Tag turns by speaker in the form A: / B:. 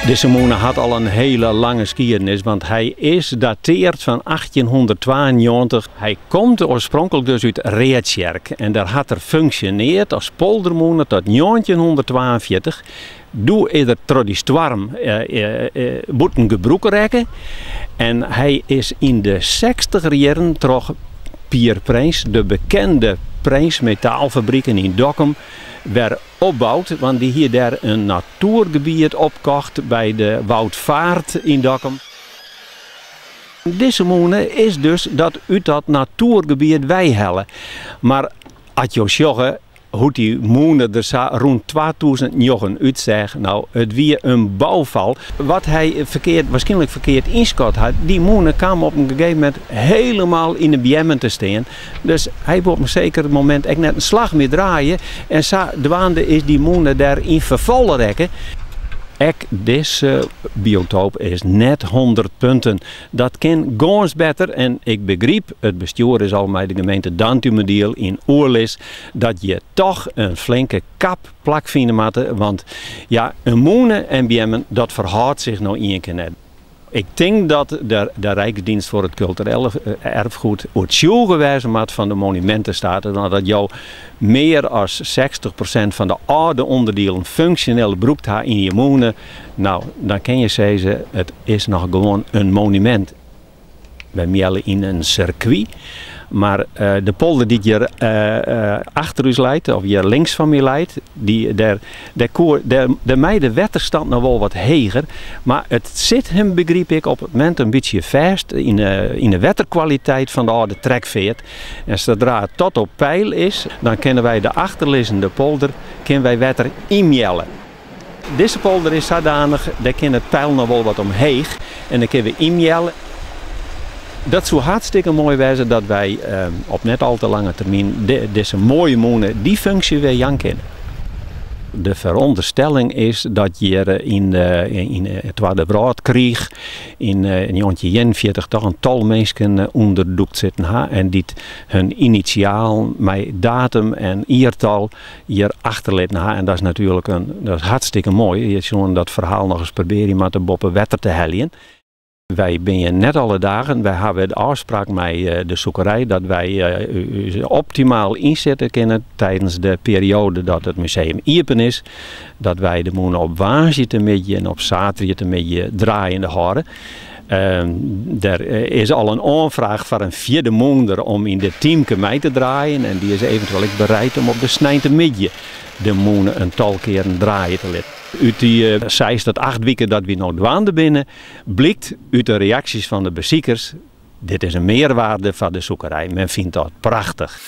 A: Dizze mûne hat al in hiele lange skiednis, want hy is dateard fan 1892. Hy komt oarspronklik dus út Readtsjerk en dêr hat er funksjoneard as poldermûne tot 1942. Doe is er troch dy stoarm bûten gebrûk rekke en hy is yn de sechstiger jierren troch Pier Prins, de bekende Prins Metaalfabriken yn Dokkum, wer opboud, want dy hie dêr in natoergebiet opkocht by de Woudvaart yn Dokkum. Dizze mûne is dus dat út dat natoergebiet weihelle. Mar as jo sjogge hoe't dy mûne der sa rûn 2009 útseach, no it wie in boufal. Wat hy ferkeard, waarskynlik ferkeard ynskat hat, dy mûne kaam op in gegeven momint helemaal yn de beammen te stean. Dus hy woe op in seker momint ek net in slach mear draaie en sadwaande is dy mûne dêr yn ferfal rekke. Ek dizze biotoop is net 100 punten. Dat kin gâns better en ik begryp, it bestjoer is al mei de gemeente Dantumadiel yn oerlis dat hjir toch in flinke kap plakfine moatte, want ja, in mûne en beammen dat ferhâldt sich no ien kear net. Ik tink dat de de Rijksdienst voor het Culturele Erfgoed oertsjûge wêze moat fan de monumintenstatus, want as jo mear as 60% fan de âlde ûnderdielen funksjoneel brûkt ha yn je mûne, no, dan kinne je sizze it is noch gewoan in monumint. Wy mealle yn in sirkwy, mar de polder dy't hjir achter ús leit, of hjir links fan my leit, dy, dêr, dêr koe, dêr, dêr mei de wetterstand noch wol wat heger, mar it sit him, begryp ik, op it momint in bytsje fêst yn de, yn de wetterkwaliteit fan de âlde trekfeart. En sadra it tot op peil is, dan kinne wy de achterlizzende polder, kinne wy wetter ynmealle. Dizze polder is sadanich, dêr kin it peil noch wol wat omheech en dan kinne we ynmealle. Dat soe hartstikke moai wêze dat wy op net al te lange termyn dizze moaie mûne dy funksje wer jaan kinne. De ferûnderstelling is dat hjir yn de Twadde Wrâldkriich yn 1941 toch in tal minsken ûnderdûkt sitten ha en dy't hun initialen mei datum en jiertal hjir achterlitten ha. En dat is natuerlik in, dat is hartstikke moai. Je soene dat ferhaal noch ris probearje moatte boppe wetter te heljen. Wy binne hjir net alle dagen. Wy hawwe de ôfspraak mei eh, de zoekerij dat wy eh, ús optimaal ynsette kinne tidens de perioade dat it museum iepen is. Dat wy de mûne op woansdeitemiddei en op saterdeitemiddei draaiende hâlde. Ehm, der is al in oanfraach foar in fjirde mûnder om yn dit teamke mei te draaien en dy is eventueel ek bereid om op de sneintemiddei de mûne in tal kearen draaie te litten. Ut dy eh, seis tot acht wiken dat wy no dwaande binne, blykt út de reaksjes fan de besikers, dit is in mearwaarde foar de zoekerij. Men fynt dat prachtich.